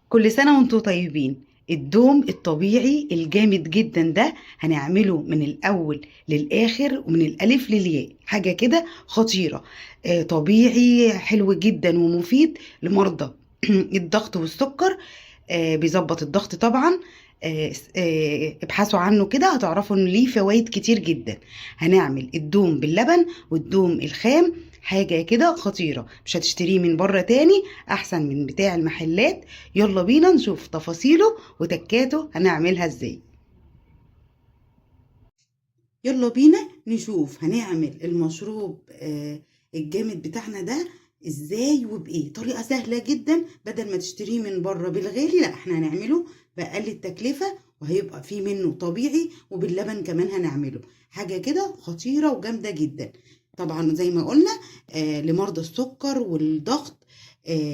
كل سنة وانتم طيبين. الدوم الطبيعي الجامد جدا ده هنعمله من الأول للآخر ومن الألف للياء، حاجة كده خطيرة. طبيعي حلو جدا ومفيد لمرضى الضغط والسكر. بيظبط الضغط طبعا. ابحثوا عنه كده هتعرفوا ان ليه فوائد كتير جدا. هنعمل الدوم باللبن والدوم الخام، حاجة كده خطيرة، مش هتشتريه من بره تاني، احسن من بتاع المحلات. يلا بينا نشوف تفاصيله وتكاته هنعملها ازاي. يلا بينا نشوف هنعمل المشروب الجامد بتاعنا ده ازاي وبايه. طريقة سهلة جدا، بدل ما تشتريه من بره بالغالي، لا احنا هنعمله بأقل التكلفة، وهيبقى فيه منه طبيعي وباللبن كمان هنعمله. حاجة كده خطيرة وجامدة جدا. طبعا زي ما قلنا لمرضى السكر والضغط،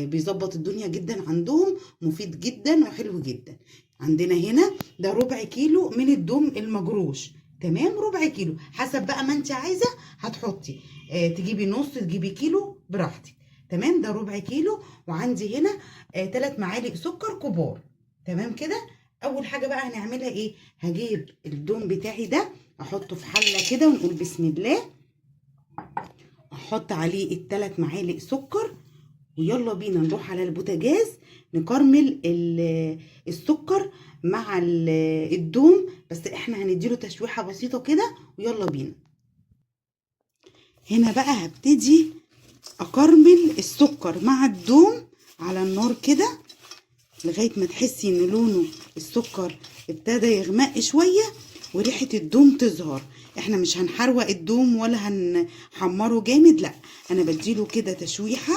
بيظبط الدنيا جدا عندهم، مفيد جدا وحلو جدا. عندنا هنا ده ربع كيلو من الدوم المجروش، تمام؟ ربع كيلو حسب بقى ما انت عايزه هتحطي، تجيبي نص تجيبي كيلو براحتك، تمام؟ ده ربع كيلو. وعندي هنا 3 معالق سكر كبار، تمام كده. اول حاجة بقى هنعملها ايه؟ هجيب الدوم بتاعي ده احطه في حله كده ونقول بسم الله. احط عليه ال3 معالق سكر، ويلا بينا نروح على البوتاجاز نكرمل السكر مع الدوم، بس احنا هنديله تشويحه بسيطة كده، ويلا بينا. هنا بقى هبتدي اكرمل السكر مع الدوم على النار كده لغاية ما تحسي ان لونه السكر ابتدى يغمق شوية وريحه الدوم تظهر. احنا مش هنحروق الدوم ولا هنحمره جامد، لا انا بديله كده تشويحه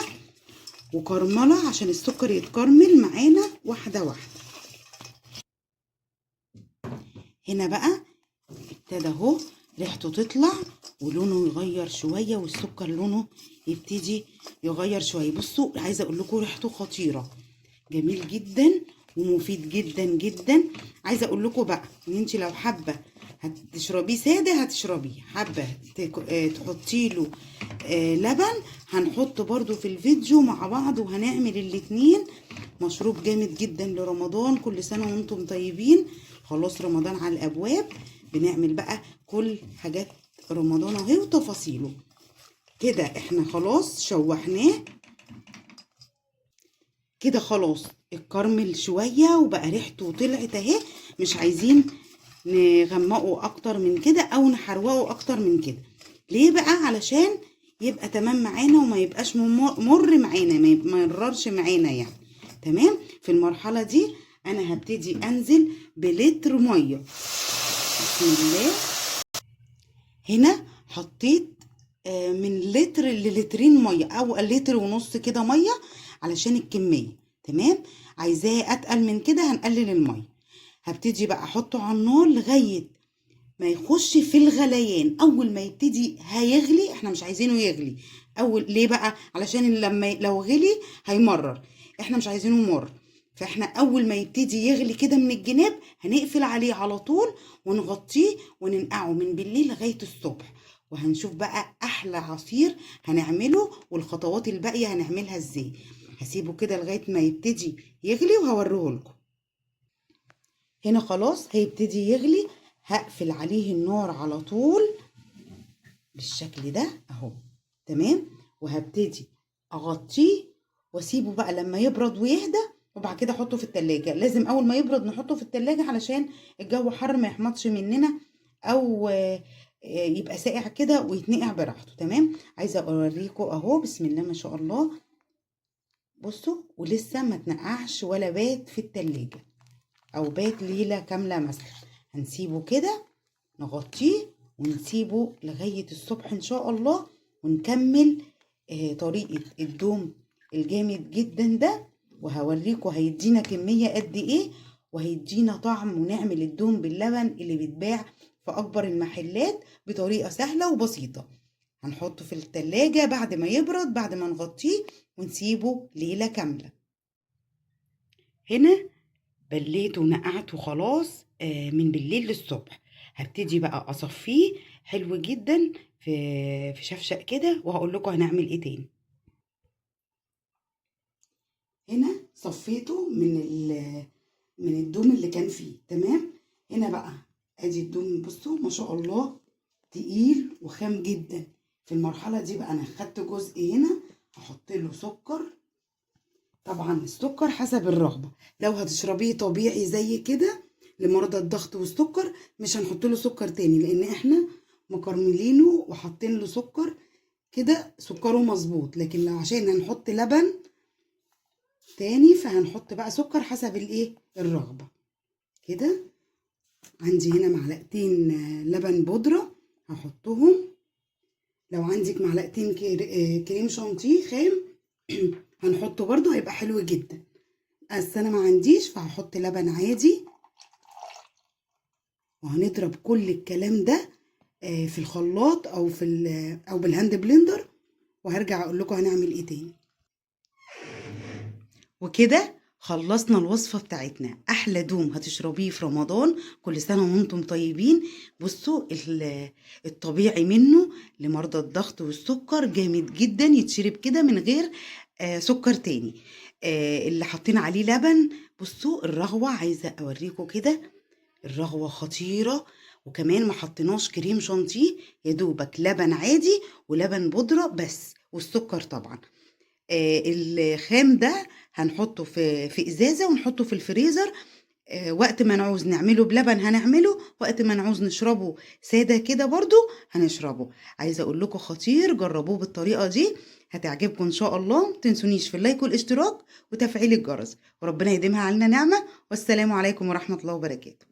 وكرمله عشان السكر يتكرمل معانا واحدة واحدة. هنا بقى ابتدى اهو ريحته تطلع ولونه يغير شوية، والسكر لونه يبتدي يغير شوية. بصوا عايزه اقول لكم ريحته خطيرة، جميل جدا ومفيد جدا جدا. عايزه اقول لكم بقى ان انت لو حابة هتشربيه ساده هتشربيه، حابة تحطي له لبن هنحط برضو في الفيديو مع بعض، وهنعمل الاتنين. مشروب جامد جدا لرمضان، كل سنة وانتم طيبين. خلاص رمضان على الابواب، بنعمل بقى كل حاجات رمضان اهي وتفاصيله كده. احنا خلاص شوحناه كده، خلاص اتكرمل شوية وبقى ريحته طلعت اهي. مش عايزين نغمقه اكتر من كده او نحروقه اكتر من كده. ليه بقى؟ علشان يبقى تمام معانا وما يبقاش مر معانا، ما يمررش معانا يعني. تمام. في المرحلة دي انا هبتدي انزل بلتر مية. بسم الله. هنا حطيت من لتر للترين مية او لتر ونص كده مية علشان الكمية، تمام؟ عايزاه اتقل من كده هنقلل المية. هبتدي بقى احطه على النار لغاية ما يخش في الغليان. اول ما يبتدي هيغلي، احنا مش عايزينه يغلي اول. ليه بقى؟ علشان لو غلي هيمرر، احنا مش عايزينه مر. فاحنا اول ما يبتدي يغلي كده من الجناب هنقفل عليه على طول ونغطيه وننقعه من بالليل لغاية الصبح، وهنشوف بقى احلى عصير هنعمله والخطوات الباقية هنعملها ازاي. هسيبه كده لغاية ما يبتدي يغلي وهوريه لكم. هنا خلاص هيبتدي يغلي، هقفل عليه النار على طول بالشكل ده اهو، تمام؟ وهبتدي اغطيه واسيبه بقى لما يبرد ويهدى، وبعد كده احطه في التلاجة. لازم اول ما يبرد نحطه في التلاجة علشان الجو حر ما يحمضش مننا او يبقى ساقع كده ويتنقع براحته، تمام؟ عايزه اوريكم اهو، بسم الله ما شاء الله. بصوا ولسه ما اتنقعش ولا بات في التلاجة او بات ليلة كاملة مثلا. هنسيبه كده نغطيه ونسيبه لغاية الصبح ان شاء الله، ونكمل طريقه الدوم الجامد جدا ده، وهوريكم هيدينا كمية قد ايه وهيدينا طعم، ونعمل الدوم باللبن اللي بيتباع في اكبر المحلات بطريقة سهلة وبسيطة. هنحطه في التلاجة بعد ما يبرد، بعد ما نغطيه ونسيبه ليلة كاملة. هنا بليته ونقعته خلاص من بالليل للصبح. هبتدي بقى اصفيه حلو جدا في شفشق كده، وهقول لكم هنعمل ايه تاني. هنا صفيته من الدوم اللي كان فيه. تمام. هنا بقى ادي الدوم، بصوا ما شاء الله تقيل وخام جدا. في المرحلة دي بقى انا خدت جزء هنا هحط له سكر. طبعا السكر حسب الرغبة، لو هتشربيه طبيعي زي كده لمرضى الضغط والسكر مش هنحط له سكر تاني، لان احنا مكرملينه وحاطين له سكر كده سكره مظبوط. لكن لو عشان هنحط لبن تاني فهنحط بقى سكر حسب الايه الرغبة. كده عندي هنا معلقتين لبن بودرة هحطهم. لو عندك معلقتين كريم شانتيه خام هنحطه برضو، هيبقى حلو جدا. بس انا ما عنديش فهحط لبن عادي. وهنضرب كل الكلام ده في الخلاط او او بال hand blender، وهرجع اقول لكم هنعمل ايه تاني. وكده خلصنا الوصفة بتاعتنا، أحلى دوم هتشربيه في رمضان. كل سنة وانتم طيبين. بصوا الطبيعي منه لمرضى الضغط والسكر جامد جدا، يتشرب كده من غير سكر تاني. اللي حاطين عليه لبن، بصوا الرغوة، عايزة أوريكم كده الرغوة خطيرة. وكمان ما حطيناش كريم شانتيه، يا دوبك لبن عادي ولبن بودرة بس، والسكر طبعا. الخام ده هنحطه في ازازة ونحطه في الفريزر. وقت ما نعوز نعمله بلبن هنعمله، وقت ما نعوز نشربه ساده كده برضو هنشربه. عايزه اقول لكم خطير، جربوه بالطريقة دي هتعجبكم ان شاء الله. متنسونيش في ال like والاشتراك وتفعيل الجرس، وربنا يديمها علينا نعمه. والسلام عليكم ورحمة الله وبركاته.